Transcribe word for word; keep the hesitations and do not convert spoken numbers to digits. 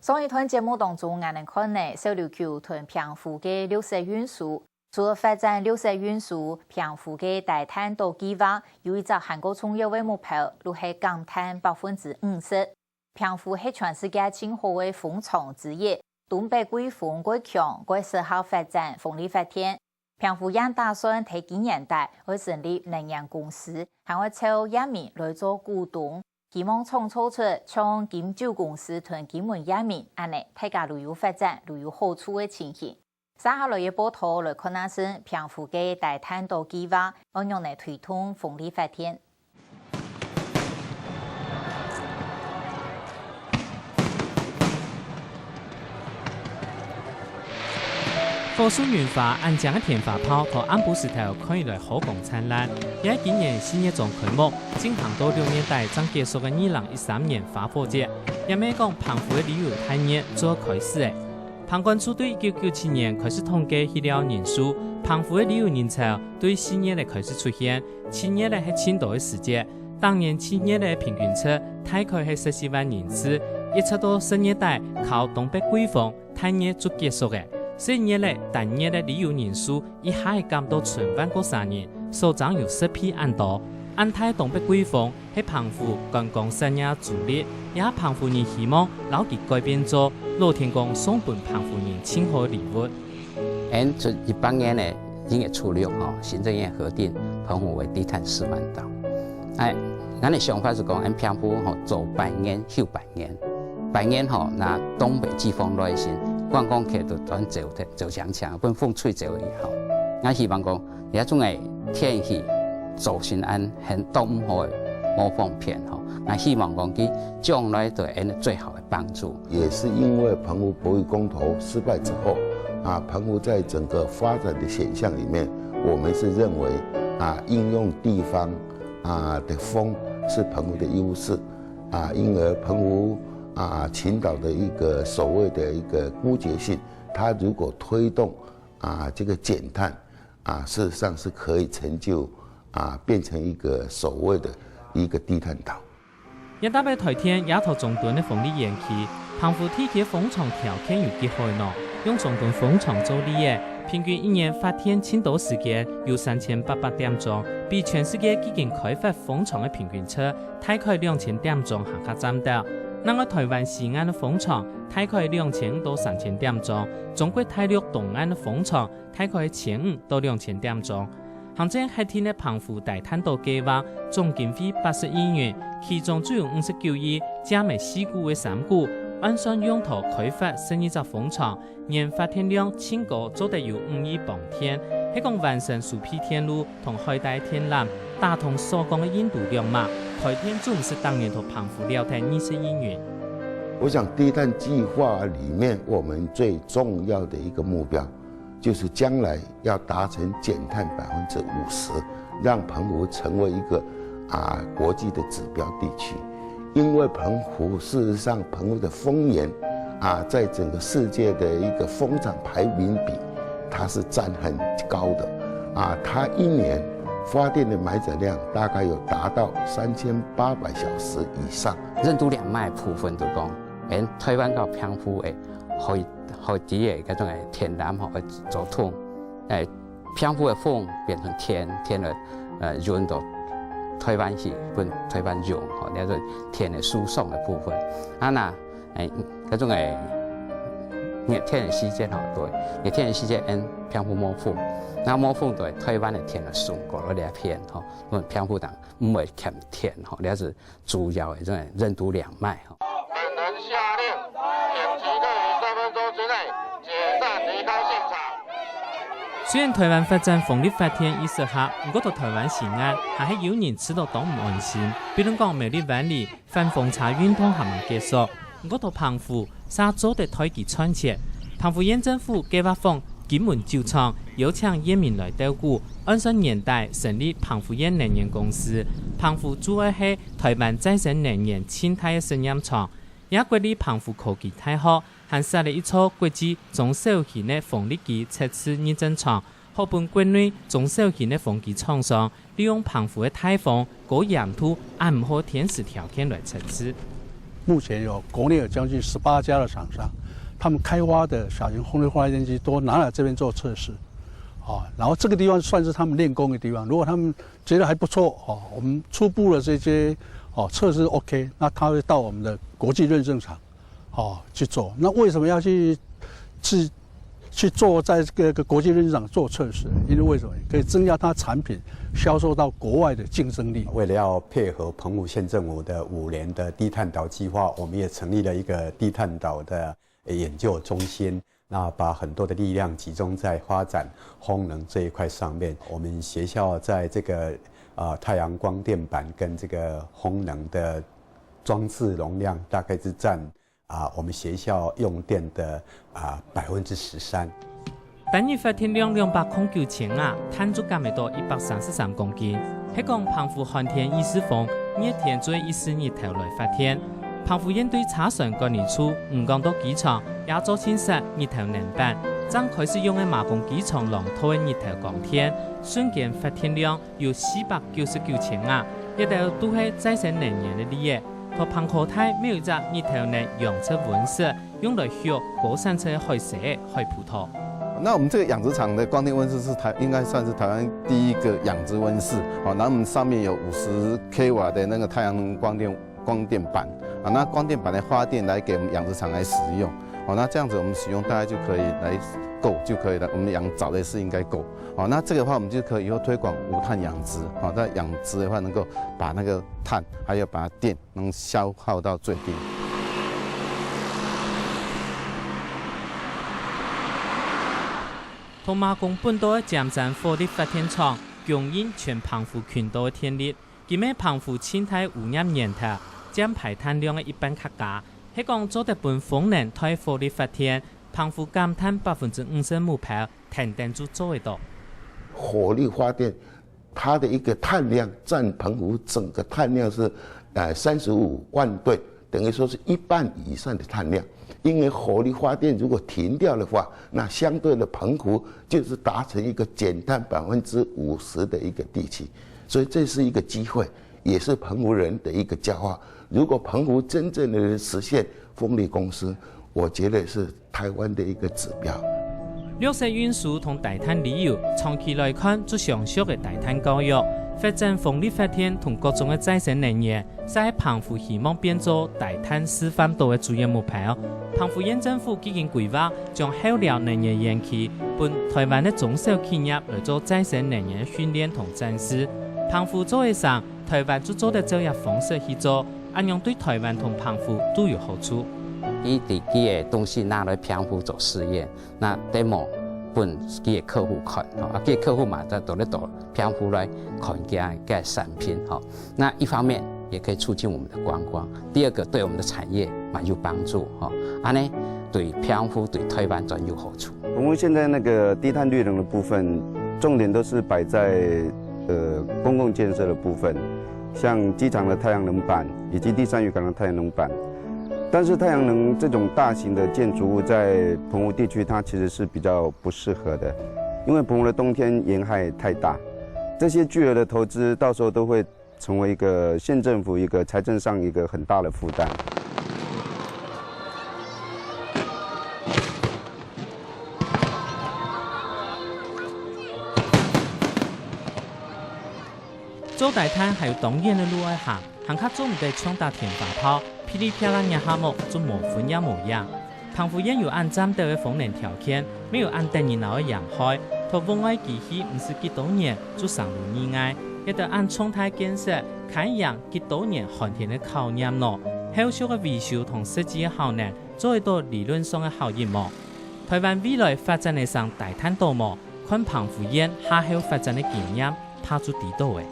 上一段節目當中，𠊎等看了小琉球同澎湖个綠色運輸。除了發展綠色運輸，澎湖个低碳島計畫有一隻還較重要个目標，就係減碳百分之五十。澎湖係全世界盡好个風場之一，東北季風較強，較適合發展風力發電。澎湖也打算在今年底愛成立能源公司，還愛招業民來做股東，希望創造出像金九公司同金門業民恁呢，大家都有發展、都有好處个情形。接下來个報導來看下先，澎湖个低碳島計畫愛仰般推動風力發電。 火樹銀花，恁靚个天花炮，在暗晡時頭看起來好光燦爛。也係今年四月中開幕，進行到六月底正結束个二零一三年花火節，也係講澎湖个旅遊大熱就愛開始了。澎觀處對一九九七年開始統計去尞人數，澎湖个旅遊人潮對四月仔開始出現，七月仔係盡多个時節， 逐年七月仔平均值大概係十四萬人次，一直到十月底靠東北季風，大熱就結束了。十一月仔，單月个旅遊人數一下仔減到賰萬過儕人，所爭有十倍恁多。恁大東北季風係澎湖觀光產業主力，也澎湖人希望摎佢改變做老天公送分澎湖人盡好个禮物。 𫣆出一百年个一月初六吼，行政院核定澎湖為低碳示範島。哎，𠊎个想法係講，𫣆澎湖吼，做百年休百年，百年吼，若東北季風來時，觀光客就轉走忒，走強強，分風吹走去吼。𠊎希望講，這種个天氣造成𫣆很多毋好个模仿片吼，𠊎希望講佢將來對𫣆最好个幫助。 也是因為澎湖駁二公投失敗之後，啊，澎湖在整個發展的選項裡面，我們是認為，啊，應用地方，啊，的風是澎湖的優勢，啊，因而澎湖，啊，群島的一個所謂的一個孤絕性，它如果推動，啊，這個減碳，啊，事實上是可以成就，啊，變成一個所謂的一個低碳島。 這搭个台電也在中壢个風力園區，澎湖地區个風場條件有幾好呢？用中壢風場做例仔，平均一年發電盡多時間有三千八百點鐘，比全世界既經開發風場个平均值大概兩千點鐘還較佔兜。另外，台灣西岸个風場大概兩千五到三千點鐘，中國大陸東岸个風場大概千五到兩千點鐘。 行政核定个澎湖低碳島計畫總經費八十億元，其中就有五十九億借買四股个三股，按算用途開發十二隻風場，年發電量盡高做得有五億磅電，係講完成蘇埤電路同海大電纜，打通所講个印度兩碼，開電總值逐年在澎湖了忒二十億元。我想低碳計畫裡面，我們最重要的一個目標，就是將來 要達成減碳百分之五十，讓澎湖成為一個，啊，國際的指標地區。因為澎湖，事實上，澎湖的豐原，啊，在整個世界的一個風場排名比，它是佔很高的。啊，它一年發電的買轉量大概有達到三千八百小時以上。印度兩碼个部分就講，𫣆台灣到澎湖个海，海底个該種个電纜吼，愛做通，誒， 澎湖个風變成電，電个，呃，運到台灣去，分台灣用，吼，這係電个輸送个部分。啊，若，誒，該種个熱天个時節吼，對，熱天个時節，𫣆澎湖無風，若無風對台灣个電就送過來這片，吼，分澎湖人毋會欠電，吼，這係 主要个這種任督兩脈吼。本人下令，緊急對於三分鐘之內解散離開現場。雖然台灣發展風力發電已失效，毋過在台灣西岸還係有人試著當毋安心。比論講苗栗灣裡反風車運動還吂結束，毋過在澎湖 煞做得代佢賺錢。澎湖縣政府計畫放金門酒廠邀請縣民來鬥股，按算年底成立澎湖縣能源公司。澎湖主要係台灣再生能源盡大个試驗場，也國立澎湖科技大學還設了一座國際中小型个風力機測試認證場， 好分國內中小型个風機廠商利用澎湖个大風、高鹽度、恁毋好天時條件來測試。目前有国内有将近十八家的厂商，他们开发的小型风力发电机都拿来这边做测试，哦，然后这个地方算是他们练功的地方。如果他们觉得还不错，哦，我们初步的这些哦测试 OK，那他会到我们的国际认证厂，哦去做。那为什么要去去去做在这个国际认证厂做测试？因为为什么？可以增加它产品销售到国外的竞争力。为了要配合澎湖县政府的五年的低碳岛计划，我们也成立了一个低碳岛的研究中心。那把很多的力量集中在发展风能这一块上面。我们学校在这个呃太阳光电板跟这个风能的装置容量大概是占啊我们学校用电的啊百分之十三。单日发电量两百空九千瓦，碳足減會到一百三十三公斤。係講澎湖寒天一時風，熱天就係一時日頭來發電。澎湖縣對車船管理處、漁港到機場，也做清楚日頭能板，正開始用个馬公機床廊道个日頭光電，瞬間發電量有四百九十九千瓦，這兜都係再生能源个例仔。在澎科大，每一隻日頭能養出溫室，用來畜高產出个海蛇、海葡萄。那我们这个养殖场的光电温室是台应该算是台湾第一个养殖温室哦，那我们上面有五十 k 瓦的那个太阳能光电光电板啊，那光电板来发电来给我们养殖场来使用哦，那这样子我们使用大概就可以来够就可以了，我们养藻类是应该够哦，那这个的话我们就可以以后推广无碳养殖哦，在养殖的话能够把那个碳还有把它电能消耗到最低。同馬公本島个尖山火力發電廠，供應全澎湖群島个電力，佢乜澎湖盡大污染源頭，佔排碳量个一半較加。係講做得分風能代火力發電，澎湖減碳百分之五十目標，天天就做得到。火力發電，它的一个碳量占澎湖整个碳量是呃三十五万吨，等于说是一半以上的碳量。因为火力发电如果停掉的话，那相对的澎湖就是达成一个减碳百分之五十的一个地区，所以这是一个机会，也是澎湖人的一个骄傲。如果澎湖真正的实现风力公司，我觉得是台湾的一个指标。绿色运输同低碳旅游，长期来看就相属个低碳教育。发展风力发电同各种个再生能源， 就係澎湖希望變做低碳示範島个主要目標。澎湖縣政府既經規劃將後寮能源園區分台灣个中小企業來做再生能源訓練同展示。澎湖做得成，台灣就做得照這方式去做，恁樣對台灣同澎湖都有好處。佢自己个東西拿來澎湖做試驗，那demo分佢个客戶看，吼，啊，佢个客戶嘛，再倒來到澎湖來看佢个產品，吼。 那一方面也可以促進我們的觀光，第二個對我們的產業蠻有幫助哈。安呢對澎湖對台灣都有好處。澎湖现在那个低碳绿能的部分，重点都是摆在呃公共建设的部分，像机场的太阳能板以及第三渔港的太阳能板。但是太阳能这种大型的建筑物在澎湖地区，它其实是比较不适合的，因为澎湖的冬天沿海太大，这些巨额的投资到时候都会成为一个县政府一个财政上一个很大的负担。做低碳還有當遠个路愛行，行較做毋得像打電話炮，噼里啪啦若下目就無分也無影。 澎湖縣有恁佔兜个風能條件，乜有恁得人惱个沿海，在屋外機器毋使幾多年就生如日外，這兜恁重大建設，堪贏幾多年寒天个考驗呢？後續个維修同設計个效能，做得到理論上个效益無？台灣未來發展會成低碳島無？看澎湖縣下後發展个經驗，怕就知著了。